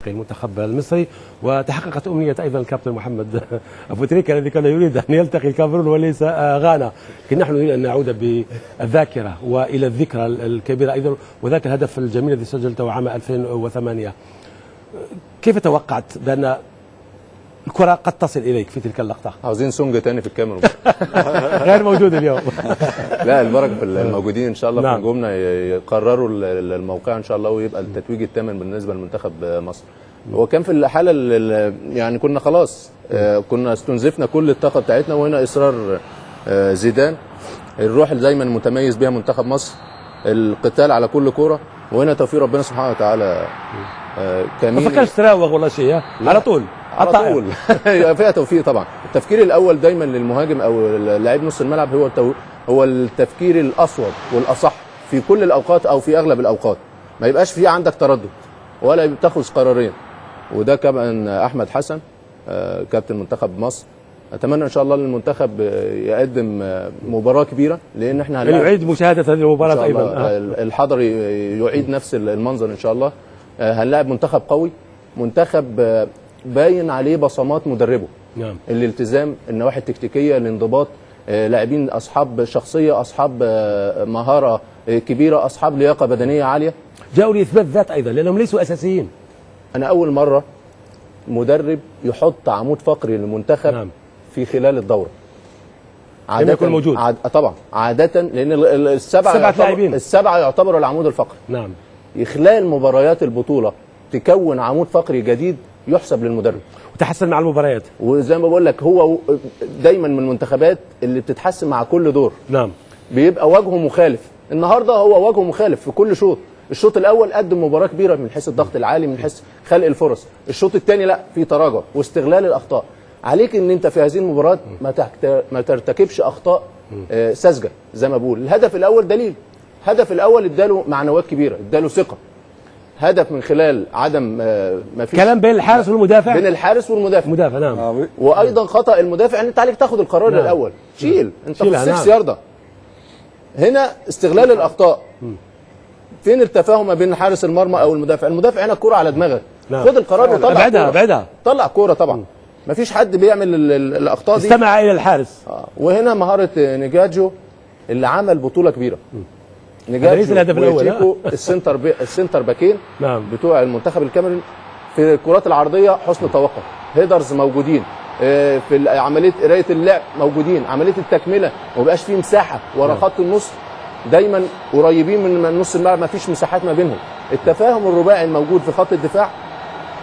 المنتخب المصري، وتحققت أمنية أيضا الكابتن محمد أبو تريكة الذي كان يريد أن يلتقي الكاميرون وليس غانا. لكن نحن نريد أن نعود بالذاكرة وإلى الذكرى الكبيرة أيضا، وذاك الهدف الجميل الذي سجلته عام 2008. كيف توقعت بأن الكرة قد تصل إليك في تلك اللقطة؟ عاوزين سونج تاني في الكاميرون. غير موجود اليوم. لا، البركة في الموجودين إن شاء الله. نعم. في نجومنا يقرروا الموقع إن شاء الله، ويبقى التتويج الثامن بالنسبة لمنتخب مصر. هو كان في الحالة يعني كنا خلاص، كنا استنزفنا كل الطاقة بتاعتنا، وهنا إصرار زيدان، الروح اللي دايما متميز بها منتخب مصر، القتال على كل كورة، وهنا توفيق ربنا سبحانه وتعالى. كمين ما فكرش تراوغ ولا شيء، على طول على طول. فيها توفيق طبعا. التفكير الاول دايما للمهاجم او لاعب نص الملعب هو التفكير الاصوب والاصح في كل الاوقات او في اغلب الاوقات. ما يبقاش في عندك تردد ولا بتاخذ قرارين، وده كمان احمد حسن كابتن منتخب مصر. اتمنى ان شاء الله المنتخب يقدم مباراة كبيرة، لان احنا يعيد مشاهده هذه المباراة ايضا. الحضري يعيد نفس المنظر ان شاء الله. هنلاعب منتخب قوي، منتخب باين عليه بصمات مدربه. نعم. الالتزام، النواحي التكتيكيه، الانضباط، لاعبين اصحاب شخصية، اصحاب مهارة كبيرة، اصحاب لياقه بدنية عالية. جاءوا لاثبات ذات ايضا لانهم ليسوا اساسيين. انا اول مرة مدرب يحط عمود فقري للمنتخب. نعم. في خلال الدورة عادة يكون موجود. طبعا عادة، لان السبعة لاعبين، السبعة يعتبروا العمود الفقري. نعم. خلال مباريات البطولة تكون عمود فقري جديد يحسب للمدرب، وتحسن مع المباريات. وزي ما بقول لك هو دايما من المنتخبات اللي بتتحسن مع كل دور. نعم. بيبقى وجهه مخالف. النهارده هو وجهه مخالف في كل شوط. الشوط الاول قدم مباراة كبيرة من حيث الضغط العالي، من حيث خلق الفرص. الشوط الثاني لا، في تراجع واستغلال الاخطاء. عليك ان انت في هذه المباراة ما ترتكبش اخطاء ساذجة. زي ما بقول، الهدف الاول دليل. الهدف الاول اداله معنويات كبيرة، اداله ثقة. هدف من خلال عدم ما فيش كلام بين الحارس والمدافع، بين الحارس والمدافع. مدافع. نعم. وايضا خطا المدافع ان انت عليك تاخد القرار. نعم. الاول شيل انت في 6 نعم. ياردة. هنا استغلال الاخطاء. فين التفاهم ما بين حارس المرمى او المدافع؟ المدافع هنا الكورة على دماغك. نعم. خد القرار وطلع ابعدها، ابعدها، طلع كورة طبعا. ما فيش حد بيعمل الاخطاء دي. استمع الى الحارس. وهنا مهارة نجاجو اللي عمل بطوله كبيرة. نجاجو الهدف الاول، ال center باكين. نعم. بتوع المنتخب الكاميروني في الكرات العرضية حسن توقع، headers موجودين، في عملية قرايه اللعب موجودين، عملية التكملة ما بقاش فيه مساحة ورا. نعم. خط النص دايما قريبين من نص الملعب، ما فيش مساحات ما بينهم. التفاهم الرباعي الموجود في خط الدفاع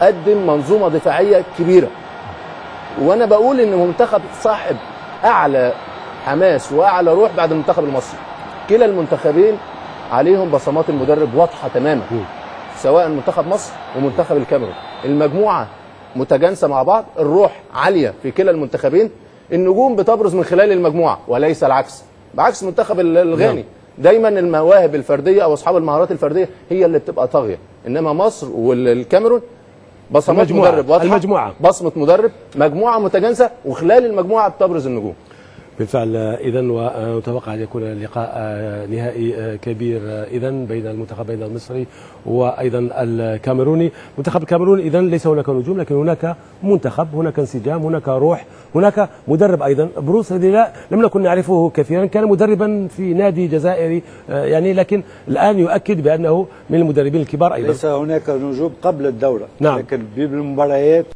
قدم منظومة دفاعية كبيرة. وانا بقول ان منتخب صاحب اعلى حماس واعلى روح بعد المنتخب المصري. كلا المنتخبين عليهم بصمات المدرب واضحة تماما، سواء منتخب مصر ومنتخب الكاميرون. المجموعة متجانسة مع بعض، الروح عالية في كلا المنتخبين، النجوم بتبرز من خلال المجموعة وليس العكس. بعكس منتخب الغاني دايما المواهب الفردية او اصحاب المهارات الفردية هي اللي بتبقى طاغية، انما مصر والكاميرون بصمات مدرب واضحة، المجموعة بصمة مدرب، مجموعة متجانسة، وخلال المجموعة بتبرز النجوم. بالفعل. اذا ونتوقع ان يكون لقاء نهائي كبير اذا بين المنتخبين المصري وايضا الكاميروني. منتخب الكاميرون اذا ليس هناك نجوم، لكن هناك منتخب، هناك انسجام، هناك روح، هناك مدرب ايضا بروس الذي لم نكن نعرفه كثيرا، كان مدربا في نادي جزائري يعني، لكن الان يؤكد بانه من المدربين الكبار ايضا. ليس هناك نجوم قبل الدورة. نعم. لكن بالمباريات